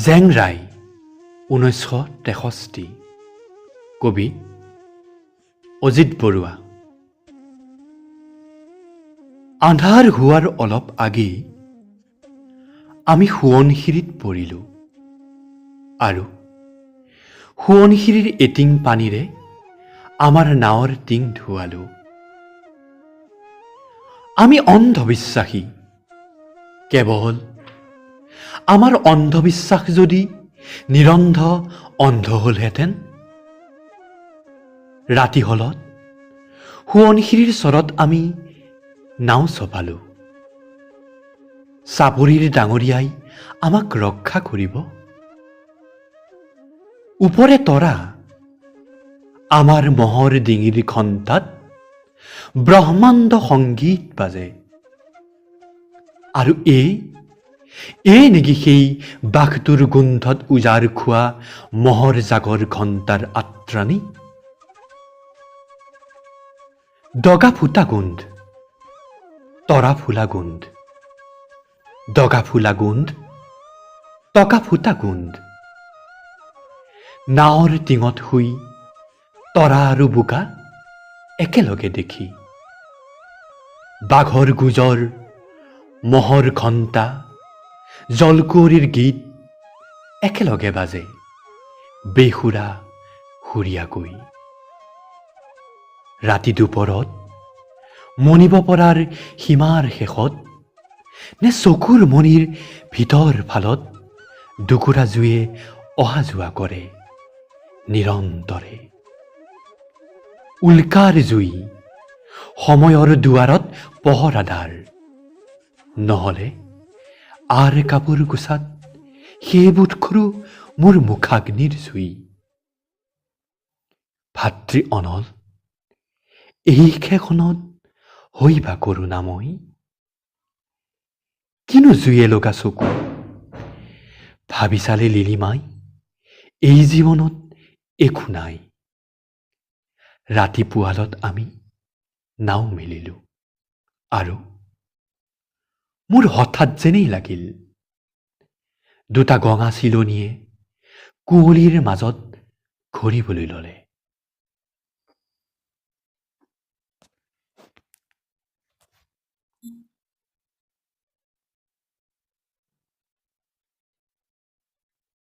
জেংৰাই, 1963। কবি অজিত বৰুৱা। আন্ধাৰ হোৱাৰ অলপ আগেয়ে আমি সোৱণশিৰিত পৰিলোঁ আৰু সোৱণশিৰিৰ এটিং পানীৰে আমাৰ নাৱৰ টিং ধুৱালোঁ। আমি অন্ধবিশ্বাসী। কেৱল আমাৰ অন্ধবিশ্বাস যদি নিৰন্ধ অন্ধ হ'লহেঁতেন! ৰাতি হলত সোৱণশিৰিৰ চৰত আমি নাও চপালোঁ। চাপৰিৰ ডাঙৰীয়াই আমাক ৰক্ষা কৰিব। ওপৰে তৰা, আমাৰ মহৰ ডিঙিৰ ঘণ্টাত ব্ৰহ্মাণ্ড সংগীত বাজে। আৰু এই নেকি সেই বাঘটোৰ গোন্ধত উজাৰ খোৱা মহৰ জাগৰ ঘণ্টাৰ আত্ৰানি? দগা ফুটা গোন্ধ, তৰা ফুলা গোন্ধ, দগা ফুলা গোন্ধ, টকা ফুটা গোন্ধ। নাৱৰ টিঙত শুই তৰা আৰু বোকা একেলগে দেখি। বাঘৰ গোজৰ, মহৰ ঘণ্টা, জলকুঁৱৰীৰ গীত একেলগে বাজে বেসুৰা সুৰীয়াকৈ। ৰাতি দুপৰত মনিব পৰাৰ সীমাৰ শেষত নে চকুৰ মণিৰ ভিতৰ ফালত দুকুৰা জুয়ে অহা যোৱা কৰে নিৰন্তৰে। উল্কাৰ জুই সময়ৰ দুৱাৰত পহৰাদাৰ, নহ'লে আৰ কাপোৰ কোচাত সেই বোধ কৰো মোৰ মুখাগ্নিৰ জুই। ভাতৃ অনল, এই খেখনত হৈবা কৰোণাময়। কিনো জুয়ে লগা চকু! ভাবি চালে লিলিমাই, এই জীৱনত একো নাই। ৰাতিপুৱালত আমি নাও মেলিলোঁ আৰু মোৰ হঠাৎ যেনেই লাগিল দুটা গঙা চিলনীয়ে কুঁৱলীৰ মাজত ঘূৰিবলৈ ল'লে।